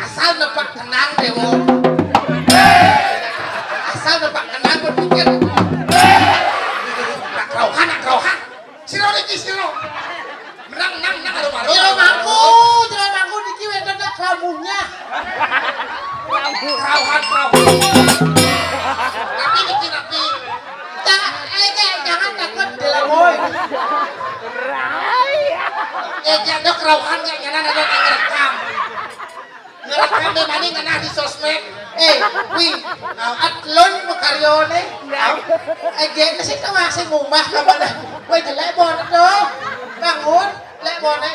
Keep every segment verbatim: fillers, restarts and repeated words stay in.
Asal nepak kenang, Dewo. Asal nepak kenang, berpikir. Nak rauhan, nak rauhan. Siro niki, siro. Menang, menang, menang, aduh, aduh. Jero mangku, jero mangku niki wénten tak kamunya. Rauhan, rauhan. Tapi niki, tapi. Jangan, eh, jangan takut dalam. Eh, jangan kerauhan, jangan ada yang ngerekam. Ngerekam mani ngenah di sosmed. Eh, wi, ah, atlon makaryone. Eh, gene sing tawang sing ngumah ka mana? Woi, jelek bon to. Bangun, lek bone.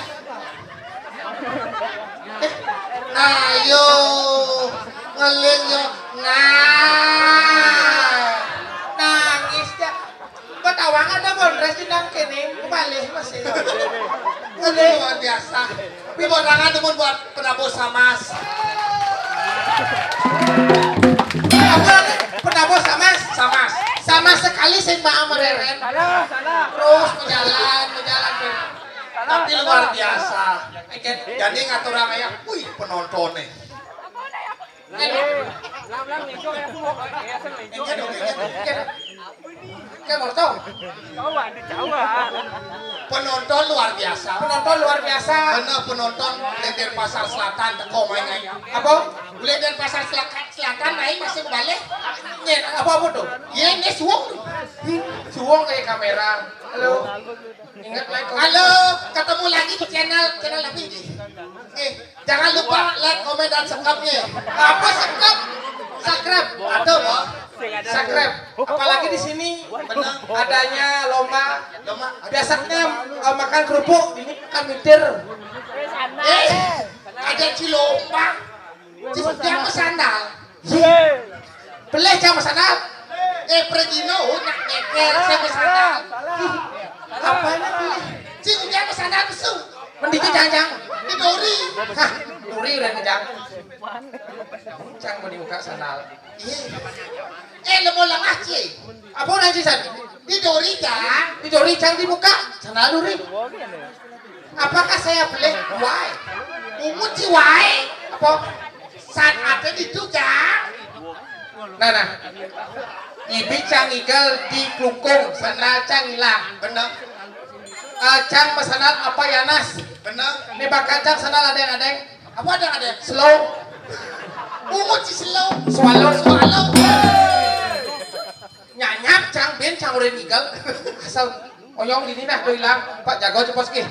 Eh, ayo, ngeling yo. Nah, nangis ya. Ketawangan dah, Bon. Resti nang kene, balik masih. Ini luar biasa. Tapi buat tangan tuh, buat penabur samas. Apa lagi? Penabur samas? Samas. Sama sekali sing mau mereren. Salah, salah. Terus berjalan, berjalan, berjalan. Tapi luar biasa. Jadi ngatur orang ya, wih, penonton nih. Lam, lam, ngejo ya, semua. Ya, semua. Iya dong, iya dong, iya dong. Oke, Morto. Jauh, ada jauh, ah. Penonton luar biasa. Penonton luar biasa. Karena penonton Lender Pasar Selatan teko main aja. Apa? Lender Pasar Selatan, Selatan main masih balik. Nyen, apa, apa tuh? Iya, ini suwung. Hmm, suwung kayak kamera. Halo. Ingat, like, comment. Halo, ketemu lagi di channel, channel apa ini? Eh, jangan lupa like, komen, dan subscribe-nya. Apa subscribe? Subscribe. Atau subscribe. Apalagi di sini adanya lomba. Lomba. Biasanya, eh, makan kerupuk, ini makan mitir. Eh, ada cilomba. Cilomba sandal. Pelih cang sandal. Eh, pergi no, nak nyeker, saya sandal. Apanya pelih? Cing, dia sandal besar. Mending cang, cang. Di duri. Hah, duri udah cang. Cang mau dibuka sandal. Iya. Eh, lemo lengah, Ci. Apa orang Ci, San? Di duri, cang. Di duri, cang dibuka. Sandal duri. Apakah saya pelih? Wae. Ungu, Ci, wae. Apa? San ate ditu, cang. Nah, nah. Ibi cang igel di klungkung, sandal cang ilang. Bener. Eh, cang masandal apa ya, Nas? Bener. Nih bakal cang sandal ada yang ada yang. Apa ada yang ada yang? Slow. Ungu, Ci, slow. Swallow. Swallow. Nyanyap cang bin cang udah ninggal. Asal oyong dini nah tuh hilang, Pak jago cepos ki.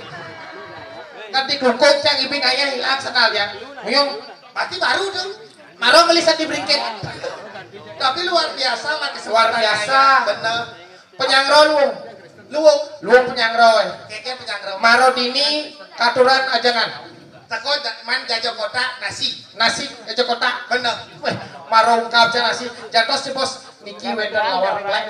Nanti klungkung cang ibing ayah hilang sandal ya. Oyong. Berarti baru tuh. Maro melisan di bringkit. Tapi luar biasa lah. Luar biasa. Bener. Penyangro luwung. Luwung. Luwung penyangro, eh. Keke penyangro. Maro dini katuran ajangan. Teko ja-, main jajo kotak nasi. Nasi jajo kotak. Bener. Weh, maro ungkap aja nasi. Jatuh si bos niki wénten lawar plek.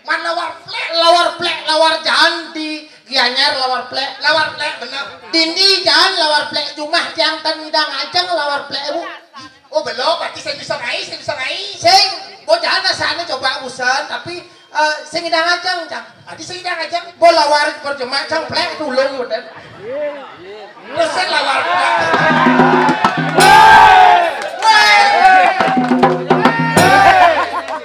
Man lawar plek, lawar plek, lawar jalan di Gianyar lawar plek. Lawar plek, bener. Dindi jalan lawar plek, jumah tiang tan ngidang ajeng lawar plek, Bu. Oh, belum, berarti saya bisa ngai, saya bisa ngai. Sing, bo jalan rasanya coba busan, tapi, eh, sing ngidang ajeng, Cang. Tadi saya ngidang ajeng. Bo lawar berjemah, Cang, plek tulung, udah. Dosen lawar.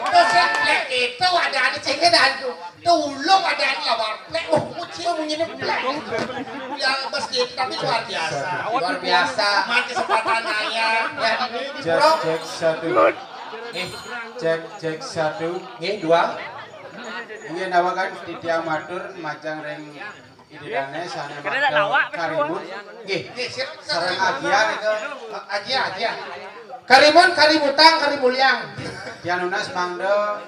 Dosen plek itu ada, ada cengkeh dan tulung ada lawar plek. Oh, muncul bunyinya plek. Yang meski tapi luar biasa. Luar biasa. Mati kesempatan ayah. Ya, ini di Cek satu. Nggih. Cek, cek satu. Nggih, dua. Inggih nawakan titiang matur majeng ring Ida dané sané makta karimun. Nggih. Nggih, siap. Sareng Agia nika. Agia, Agia. Karimun, karimutang, karimulyang. Tiang nunas mangda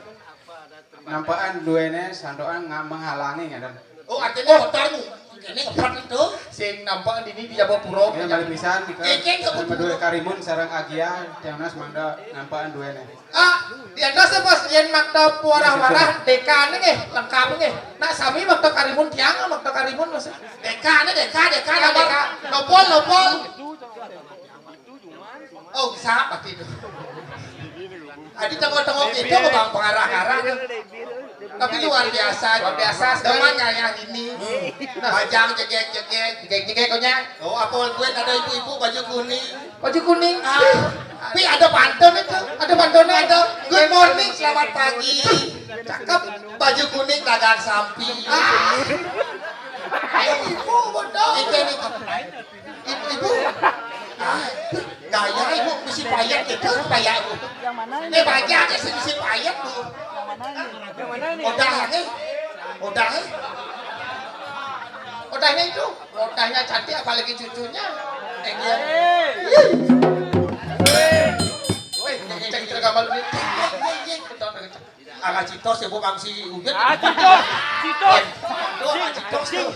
nampakan duéné santukan nga-, menghalangi ngéten. Oh, artinya motormu. Ini ngepet itu. Sing nampakan dini di Jabapura. Ya, malih pisan nika. Kengkeng kebetulan. Madué karimun sareng Agia, tiang nunas mangda nampakan duéné. Ah, diantos, Bos, yén makta puarah-warah D K-né nggih, lengkap nggih. Nak sami makta karimun tiang, makta karimun, Bos. D K-né, D K, D K, nomor, D K. Nopol, nopol. Oh, bisa pati itu. Adi tengok-tengok itu ke bang pengarah-arah. Tapi luar biasa. Luar biasa sekali. Demen kayak ini. Bajang jegek-jegek. Jegek-jegek, konya. Oh, apa gue ada ibu-ibu baju kuning. Baju kuning. Ah, tapi ada pantun itu. Ada pantunnya. Ada. Good morning, selamat pagi. Cakep. Baju kuning dagang sampi. Ah. Ayo, ibu bodoh. Itu nih. Ibu, ibu. Ah, gaya ibu mesti payet gitu, payet bu. Yang mana ini? Ini banyak aja sih mesti payet bu. Yang mana ini? Yang mana ini? Udah nih. Udah nih. Udahnya itu, udahnya cantik apalagi cucunya. Eh, iya. Wih, cek tergambar ini. Iya, iya, iya. Betul, betul. Ala citos ya bu bang si Ubed. Ah, citos, citos. Aduh, ala citos tuh.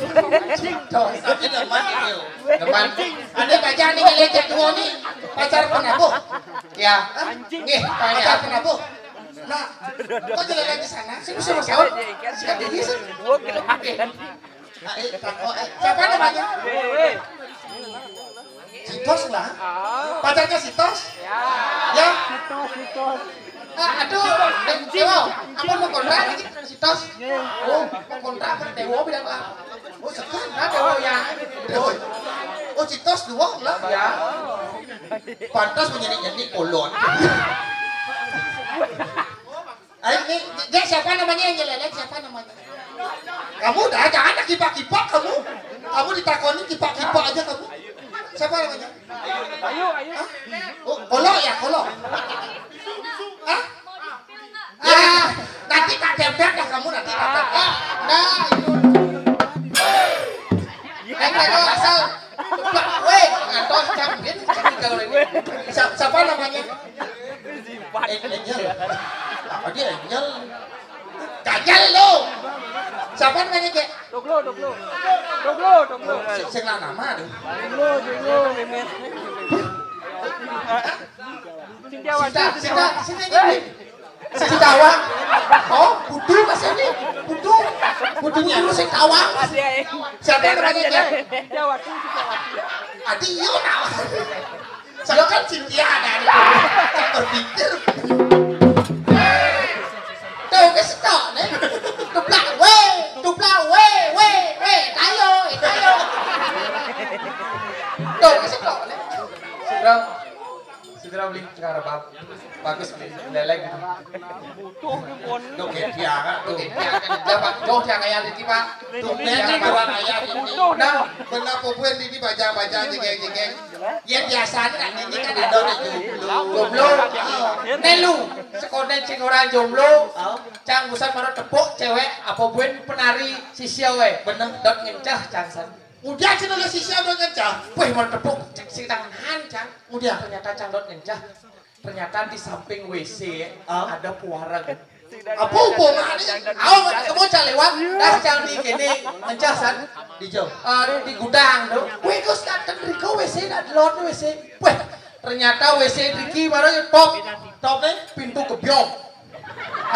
Citos. Tapi demen itu. Demen. Ada pacar nih ngeliat yang tua nih. Pacar penabuh. Ya. Hah? Nggih, pacar penabuh. Nah, kok jalan di sana? Sing bisa masalah. Sikat diri sih. Nah, eh, oh, eh, siapa namanya? Citos lah. Pacarnya Citos? Ya. Ya. Citos, Citos. Ah, aduh, Dewo, apa mau kontrak lagi Citos? Oh, mau kontrak sama Dewo bilang lah. Oh, sekarang nah Dewo ya. Dewo. Oh, Citos dua lah. Ya. Pantas menyanyi-nyanyi kolon. Ayo, nih, dia siapa namanya yang nyeleleh? Siapa namanya? Kamu dah jangan kipak-kipak kamu. Kamu ditakoni kipak-kipak aja kamu. Siapa namanya? Ayo, ayo. Hah? Oh, Kolo ya, Kolo. Hah? Ah, nanti tak tembak dah kamu nanti tak tembak. Nah, itu. Yang mereka asal Weh, ngantos jam dia nih, jam tiga sore ini. Siapa, siapa namanya? Eh, Angel. Apa dia Angel? Ganjel lo. Siapa namanya, Kek? Doglo, Doglo. Doglo, Doglo. Sing, sing lanang mah tuh. Doglo, Doglo, Memet. Sing Jawa. Sita, Sita, Sita, Sita. Sing tawang. Oh, kudu Mas ini. Kudu. Kudu niru sing tawang. Siapa namanya dia? Adi yo tawang. Saya kan Cynthia ada. Saya berpikir. Tuh, ke setok nih. Tuplak, weh, tuplak, weh, weh, weh, tayo, eh, tayo. Tuh, ke setok nih. Sudah. Segera beli sekarang, Pak. Bagus beli leleng gitu. Butuh ke pon. Dok ya, dia kan. Dok ya, dia kan. Dia, Pak. Dok ya, kayak gitu, Pak. Dok ya, kan, Pak. Kayak gitu. Nah, kenapa buat ini baca-baca jegeng-jegeng? Ya biasanya kan ini kan ada orang jomblo. Jomblo. Nih lu, sekolah sing orang jomblo. Cang busan marang tepuk cewek apa buin penari sisia wae. Bener. Dot ngencah cang san. Udah cenah sisia dot ngencah. Weh, marang tepuk cek sing tangan cang. Udah. Ternyata cang dot ngencah. Ternyata di samping W C ada puara kan. Apa hubungannya? Ayo, kamu cak lewat, dah cang di kene, mencah san. Di jauh. Eh, di gudang tuh. Weh, kok dateng riko W C, dak lot W C. Weh, ternyata W C riki marang top. Top nih? Pintu gebyok.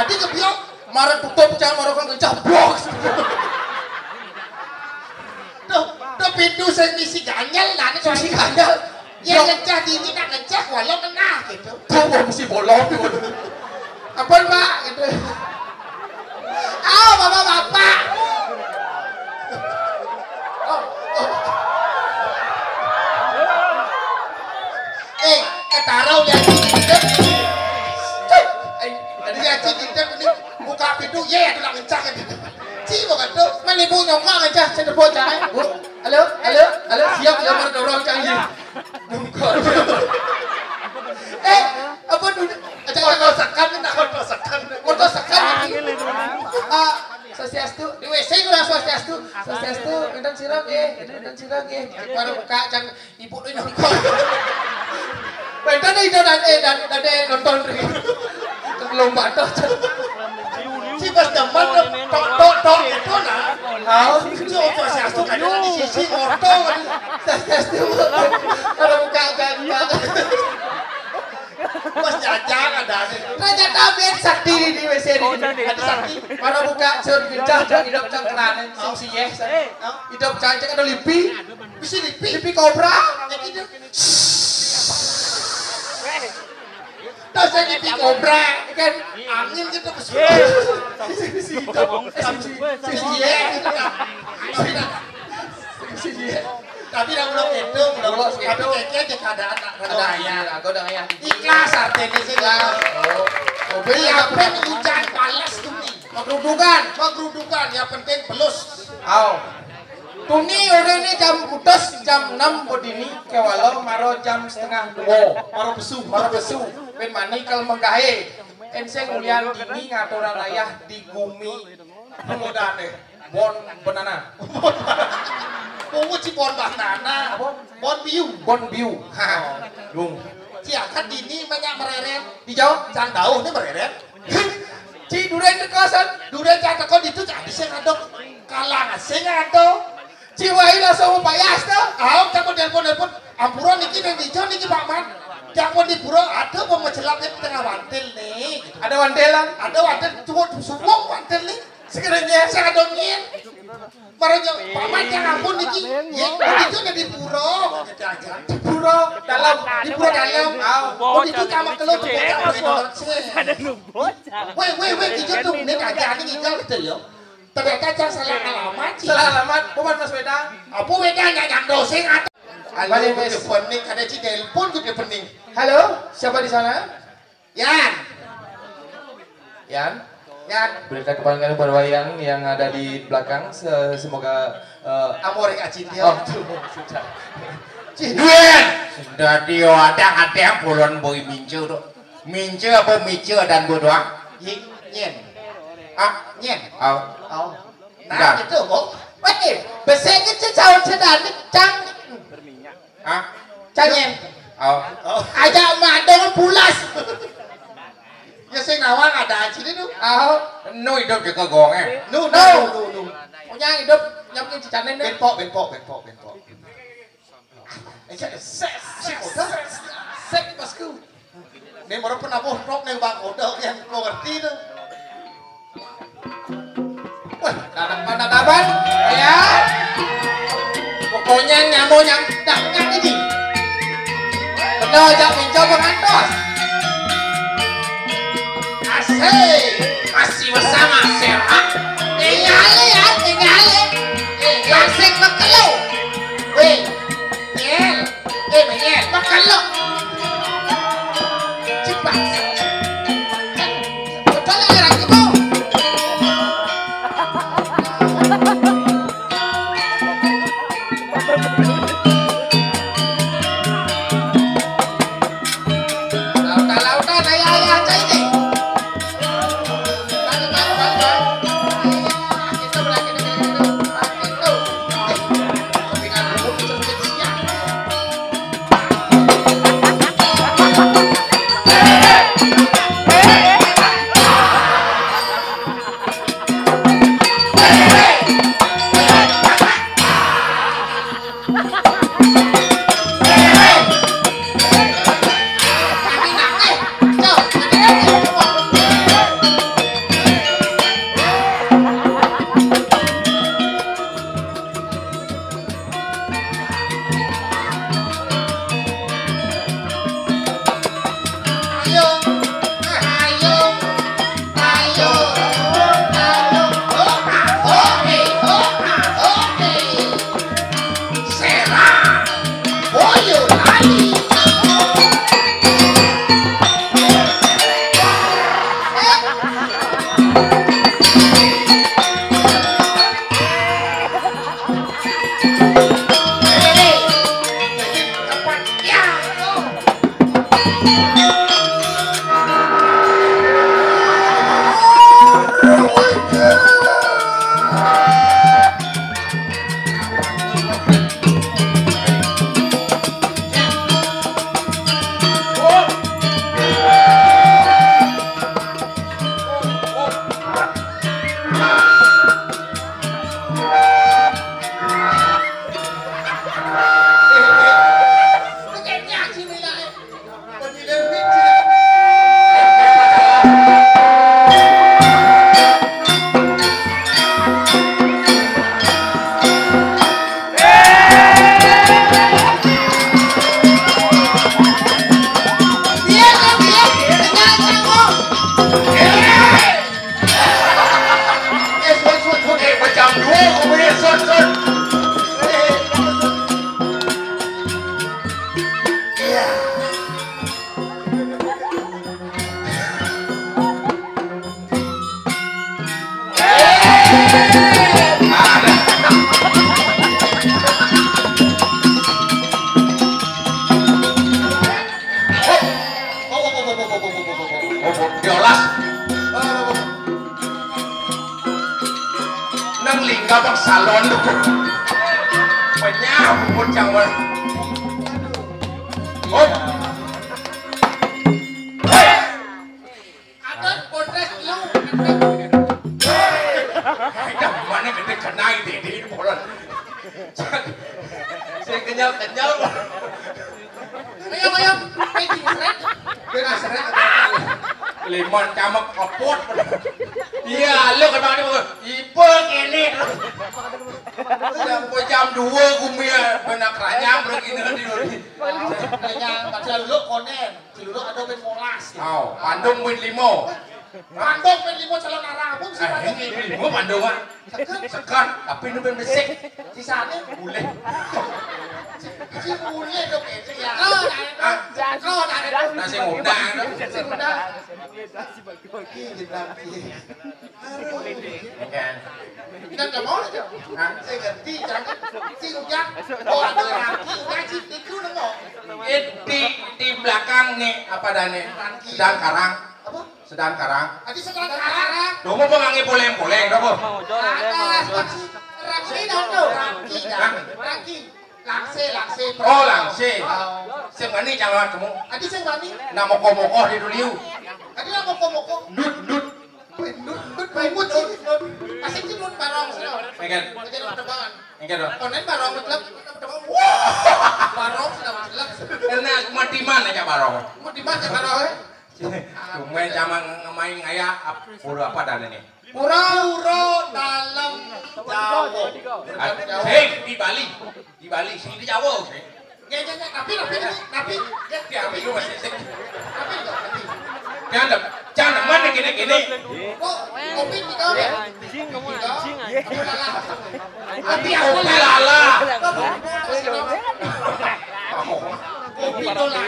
Adi gebyok, marang tutup, cang marang kan ngencah, blok. Tuh, tuh pintu sing misi ganjel lah, nih. Misi ganjel. Ya, ngencah dini, nak ngencah, walau kena, gitu. Tuh, wah, mesti bolong, tuh. Ampun, Pak, gitu. Ayo, bapak-bapak. Oh, oh. Eh, ketara udah. Eh, tadi ya, Cik, kita ini buka pintu, ye, tulang ngencah, gitu. Cik, bukan tuh. Mana ibu nyongkak ngencah, cedebo, cah, eh? Bu, halo, halo, halo, siap, ya, merdorong, cah, iya. Dungkol. Eh, Oke, dan sira nggih. Mara buka cang ibu tu nyongkol. Wénten ida dan eh dan dan eh nonton ri. Lomba to. Si pas demen tok tok tok itu nah. Hao. Si opo siastu kan di sisi orto kan. Siastu. Mara buka cang. Pas jajang ada nih. Raja Tabet sakti di W C di. Ada sakti. Mara buka cang gejah dan idup cang kerane. Sing siyeh. Idup cang cang ada lipi. Bisi lipi. Lipi kobra. Yang itu. Tas yang lipi kobra. Kan angin gitu besi. Bisi bisi idup. Bisi bisi. Bisi bisi. Tapi dah udah gitu, udah udah gitu. Tapi kayaknya aja keadaan tak ada ayah. Aku udah ayah. Ikhlas artinya sih lah. Oh. Iya, apa yang hujan balas tuh nih? Pagrudugan, pagrudugan, yang penting pelus. Aw. Tuni orene jam utus jam enam bodini kewalo maro jam setengah dua. Maro besu. Maro besu. Ben mani kal menggahe. Enseng ulian dini ngaturan ayah di gumi. Pemodane. Bon banana. Pungut si bon banana. Apa? Bon biu. Bon biu. Ha. Dung. Ci akan dini banyak mereren. Dijawab. Cang dauh ni mereren. Ci duren teko san. Duren cang teko ditu cang sing aduk. Kalang sing aduk. Ci wai langsung payas to. Aom cang pun telepon telepon. Ampura niki nang dijo niki Pak Man. Cang pun dipura ada apa macelap di tengah wantil nih. Ada wantilan. Ada wantil tuwuk suwung wantil nih. Sekedar nyesek ada nyin. Baru nyo Pak Man cang ampun niki. Ya, dijo nang dipura. Dipura dalam. Dipura dalam. Ah, oh dijo sama kelo. Ada nubot. Weh, weh, weh, ijo tuh, nek aja ning ijo gitu ya. Ternyata cang salah alamat sih. Salah alamat, bukan Mas Weda. Apa Weda nggak nyandosing atau? Halo, Mas. Pening, ada ci telepon gue pening. Halo, siapa di sana? Yan. Yan. Yan. Berita kepanjangan buat Wayan yang ada di belakang. Se- Semoga eh, Amore kacin dia. Oh, tuh, sudah. Cih. Duit. Sudah dia ada ada yang pulon boy mincu tuh. Mincu apa micu dan bodoh? Yik, nyen. Ah, nyen. Au. Au. Nah, gitu, kok. Weh, besek itu cawan sedane cang. Ah, cang nyen. Au. Aja madong pulas. Ya sing nawang ada aja nih tuh. Au. Nu hidup di kegongnya. Nu, nu, nu, nu. Punya hidup nyampe cicane nih. Benpok, benpok, benpok, benpok. Eh, sik, sik, sik, udah. Sik, bosku. Nih, baru pernah bohong nih, Bang. Udah, yang mau ngerti tuh. Wah, dapat mana dapat? Ya. Pokoknya nyamuk yang dapat ini. Betul, jak mencoba ngantos. Asik, masih bersama Serap. Tinggal ya, tinggal ya. Asik mekelu. Weh, Mel. Eh, Mel. Mekelu. Cepat. Betul ya, Ratu? Lautan-lautan, ayah-ayah, cai deh. Diolas. Nang lingga bang salon. Penyah, puput cang wal. Op. Ada potres lu. Dah mana gede kenai di di bolon. Saya kenyal-kenyal. Ayo, ayo. Peci seret. Peci seret. Liman camek keput. Iya, lu kan bang ibu kene. Sampai jam dua gumi ya, benak ranyang begini di. Ranyang, padahal lu konen. Ciluluk ada ben molas. Oh, Pandung ben limo. Pandung ben limo calon arabun sih. Eh, ini limo Pandung, Pak. Sekan. Sekan, tapi ini ben besik. Sisanya boleh. Si boleh dong itu ya. Oh, nah, itu. Ah. Oh, nah, itu. Nasi ngundang. Nasi ngundang. Ih, kita. Aduh. Kan nggak mau aja. Hah? Saya ngerti kan. Si Ujang. Oh, ada laki ngaji itu nemu. Eh, di, di belakang nih, apa dah nih? Sedang karang. Apa? Sedang karang. Tadi sedang karang. Dong mau ngangge poleng-poleng, dong. Ada, Raki dong tuh. Raki, Raki. Langse, langse. Oh, langse. Oh. Sing wani calon kamu. Adi sing wani. Nak mokoh-mokoh di duliu. Adi nak mokoh-mokoh. Ndut, ndut. Ndut, ndut, ndut, sih. Asik sih ndut barong sih. Mungkin. Jadi teman. Mungkin dong. Konen barong mutlak. Wah. Barong sudah mutlak. Enak, mau di mana aja barong? Mau di mana barong, eh? Cuma sama ngemain ngaya, ap-, pura apa dan ini? Pura, pura dalam Jawa. Ah, sing, di Bali. Di Bali, sing di Jawa, sing. Ya, ya, ya, tapi, tapi, tapi, tapi, ya, ya, tapi, lu masih sing. Tapi, tapi. Jangan, jangan, mana gini, gini. Kok, kopi kita, ya? Kopi kita. Tapi aku lala. Kopi itu lah.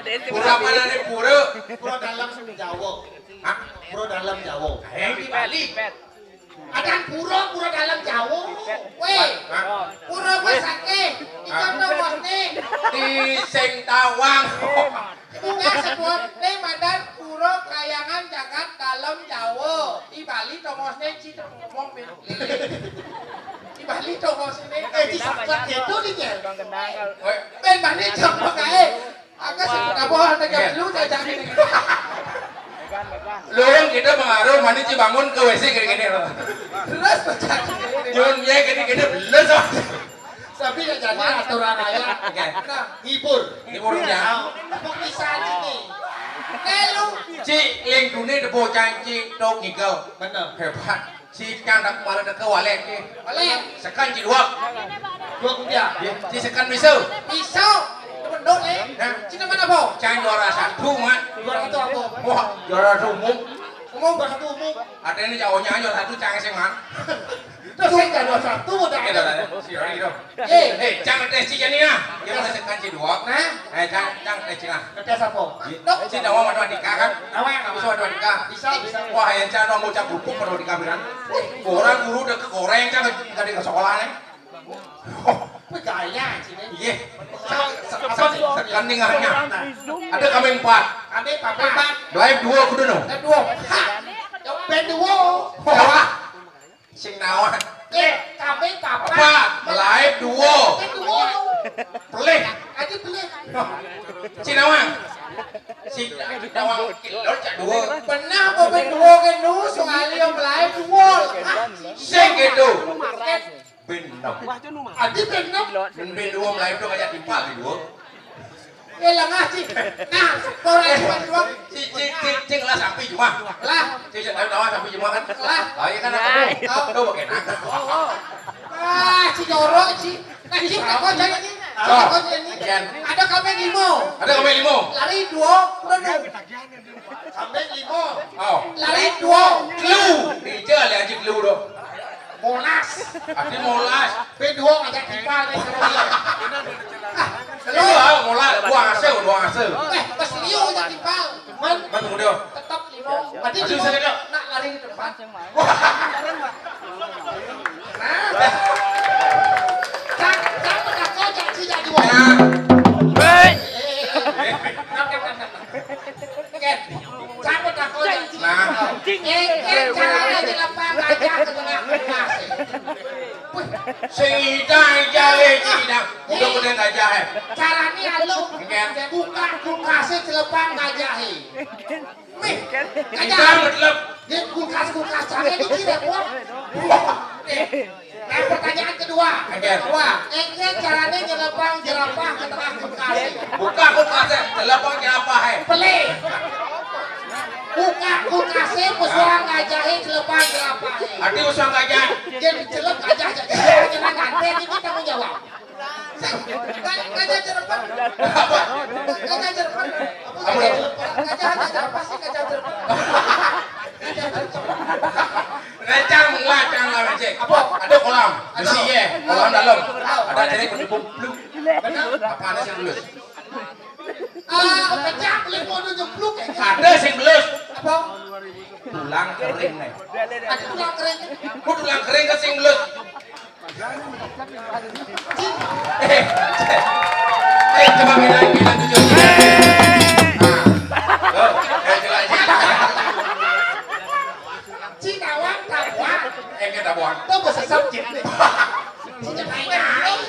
Pura mana nih, pura? Pura dalam Jawa. Hah? Pura dalam Jawa. Eh, di Bali. Ada pura, pura dalam Jawa. Weh, hah? Pura Besake. Ikan tongosne. Di sing tawang. Bunga sebuah ne madar pura kayangan jagat dalam Jawa. Di Bali tongosne ci ngomong ben. Di Bali tongosne. Eh, di sakat itu di dia. Weh. Ben Bali coba kae. Aku sih, apa, ada jam lu, saya cari. Lurung kita pengaruh, mana ci bangun ke W C gini-gini loh. Terus, pecah. Jun, ya, gini-gini, beles, oh. Tapi ya jadi aturan aja. Oke. Nah, hibur. Hiburnya. Nah, aku bisa aja nih. Eh, lu. Ci, ling dunia de bocah ci, tau ngigel. Bener. Hebat. Si cang dak kemarin ke walek ni. Walek. Sekan ci dua. Dua kupiah. Ya, si sekan bisa. Bisa. Temen dong, eh. Hah? Cina mana, Bo? Cang juara satu, Mat. Juara satu apa? Wah, juara satu umum. Umum, juara satu umum. Ada ini jauhnya juara satu, cang sih, Mat. Terus saya juara satu, udah. Oke, dah, dah, dah. Sorry, dong. Eh. Eh, cang tes ci jani nah. Dia mana sekan ci dua. Nah. Eh, cang, cang tes ci nah. Tes apa? Ci tahu matematika kan? Tahu yang bisa matematika. Bisa, bisa. Wah, yang cang mau cang kerupuk matematika bilang. Orang guru udah ke goreng cang tadi ke sekolah nih. Bergaya sini. Iya. Sekan nih ngarangnya. Ada kami empat. Kami empat. Live dua kudu no. Live dua. Ha. Band dua. Wah. Sing naon? Eh, kami papat. Apa? Laib dua. Kan dua. Pelih. Aja pelih. Sing naon? Sing naon? Kilor cak dua. Benar apa ben dua kan nu? Soalnya yang laib dua. Sing gitu. Ben enam. Aja ben enam. Ben dua laib dua kayak timpal di dua. Eh, lah, Mas, Ci. Nah, orang cuma dua. Ci, ci, ci, ci, lah, sampai cuma. Lah. Ci, ci, tahu, tahu, sampai cuma kan? Lah. Oh, iya kan, aku. Tahu. Tahu, pakai nak. Ah, Ci jorok, Ci. Nah, Ci, tak kau jadi, Ci. Oh. Tak kau jadi. Iya. Ada kami lima. Ada kami lima. Lari dua, udah dua. Sampai lima. Oh. Lari dua. Clue. Ija lah, Ci, clue dong. Molas. Arti molas. P dua ngajak timpal nih, seru nih. Ah, lu. Iya, molas. Dua hasil, dua hasil. Eh, pas Leo ngajak timpal. Man, man muda. Tetap lima. Berarti aduh, lima saya kena. Nak lari ke depan. Wah. Nah. Cak, cak, cak, cak, cak, cak, cak, cak. Nah. Eh, eh, eh, eh. Nap, nap, nap, nap. Siapa takon? Nah. Iki carane nyelepang gajah ke tengah kulkas. Wih, sing idang aja, eh, sing idang. Udah, udah gajah, eh. Carane anu. Nggih. Buka kulkase, celepang gajahe. Mih, gajah. Idang, celepang. Dia kulkas-kulkas carane iki repot. Wah. Nah, pertanyaan kedua. Oke. Wah, engke carane nyelepang jerapah ke tengah kulkas. Buka kulkas, nyelepang jerapah, eh. Pelih. Buka kulkase, pesuang gajahe, nyelepang jerapah, eh. Arti pesuang gajah. Dia dicelep gajah, gajah, gajah, nanti ini tanggung jawab. Sing, gajah jerapah. Apa? Gajah jerapah. Apa? Gajah jerapah. Gajah, gajah jerapah sih, gajah jerapah. Gajah jerapah. Rencang muat, cang lah, Cek. Apa? Ada kolam. Ada. Besi, ya. Kolam dalam. Ada jadi kecebung bluk. Benar. Apa ada sing belus? Ah, pecah, beli mau nyebluk ya. Ada sing belus. Apa? Tulang kering, nih. Ada tulang kering. Kok tulang kering ke sing belus? Eh, eh, coba pindah, pindah tujuh. Nah. Tuh, eh, coba, Cek. Cik Nawang tabuan. Eh, kita buang. Tuh, bahasa subjek nih. Cik Nawang.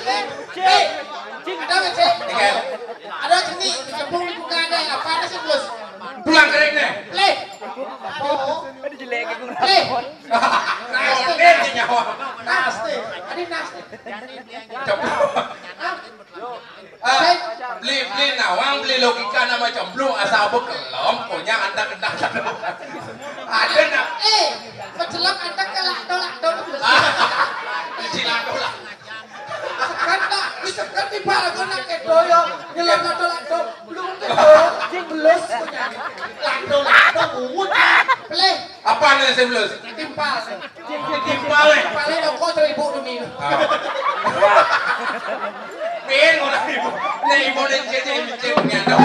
Eh, ada nggak, Cik? Ada sini, dikepung di buka ada. Apa ada sih, Bos? Tulang kering nih. Leh. Oh. Leh. Nasib. Nasib. Ada nasib. Coba. Hah? Ah, beli, beli nawang, beli logika nama cemplung, asal bekelom, punya antak-antak. Ada nak. Eh, mencelok antak ke lakdo, lakdo. Ah, beli si lakdo lah. Sekat tak, di sekat di balago nak kedo ya. Nyelam lakdo, lakdo. Belum kedo. Belus. Lakdo, lakdo, bungut. Pelih. Apa nih sing belus? Timpal. Timpal, eh. Timpal, eh, rokok seribu demi. Ah. Min, orang ibu. Nih, ibu nih, cek, cek, cek, punya dong.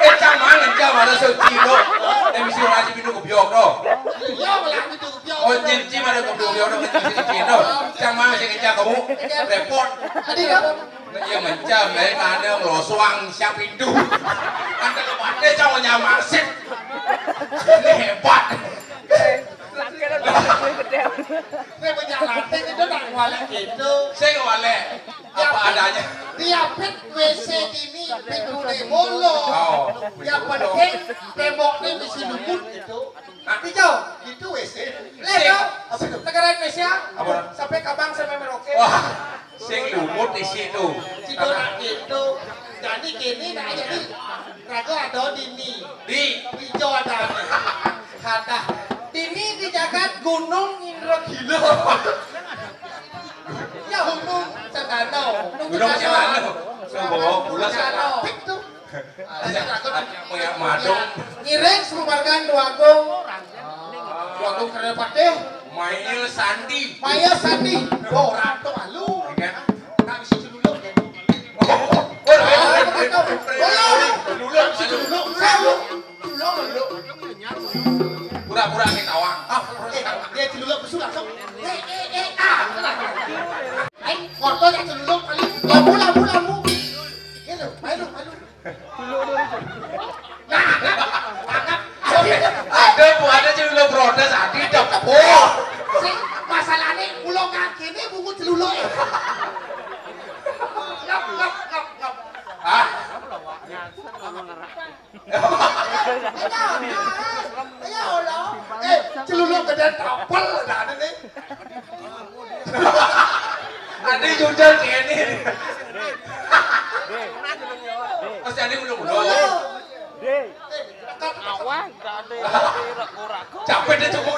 Eh, cang mana, cang mana suci, bro? Eh, misi orang si pintu kebiok, bro. Iya, malah pintu kebiok. Oh, cin, cin mana kebiok, kebiok, dong, cin, cin, cin, dong. Cang mana sih, cang kamu? Repot. Tadi kamu? Iya, mencam, eh, mana ngeloswang siap pintu. Ada lebatnya, cang, nyamasin. Ini hebat. Nek banyak latih itu nak walek gitu. Sing walek apa adanya. Diapit W C ini pintune bolong. Oh. Yang penting temboknya mesti lumut gitu. Hah? Hijau, itu W C. Leh, negara Indonesia. Apa? Sampai Kabang, sampai Merauke. Wah, sing lumut di situ. Cito nak gitu. Jadi kini nak jadi raga ada di ni. Di. Hijau ada. Ada. Di ni di jagat Gunung Indrogilo. Ya, Gunung Sendano. Gunung Sendano. Sumbawa Bulas. Sendano. Pik tuh. Ada, ada, ada, madung. Ngiring sebumargan Dwagung. Dwagung Kerapatih. Maya Sandi. Maya Sandi. Wah, ora tok alu. Iya. Tak bisa celuluk ya. Oh, oh, oh, oh, celuluk, celuluk, celuluk. Pura-pura kita wang. Ah, eh, dia celuluk besul langsung. Eh, eh, eh, ah. Ayo, foto yang celuluk kali. Lampu, lampu, lampu. Gitu, main lu, main lu. Nah, nah, tangkap. Ada, Bu, ada celuluk protes, ada, dok. Oh. Sing, masalahnya, ulo kaki ini bungut celuluk. Ngap, ngap, ngap, ngap. Hah? Ayo, ayo, ayo, Allah. Eh, celuluk gede tapel, ada nih. Ade jujur kene. Mas Ade udah udah. Awas, gak ada yang ragu-ragu. Capek deh, cukup.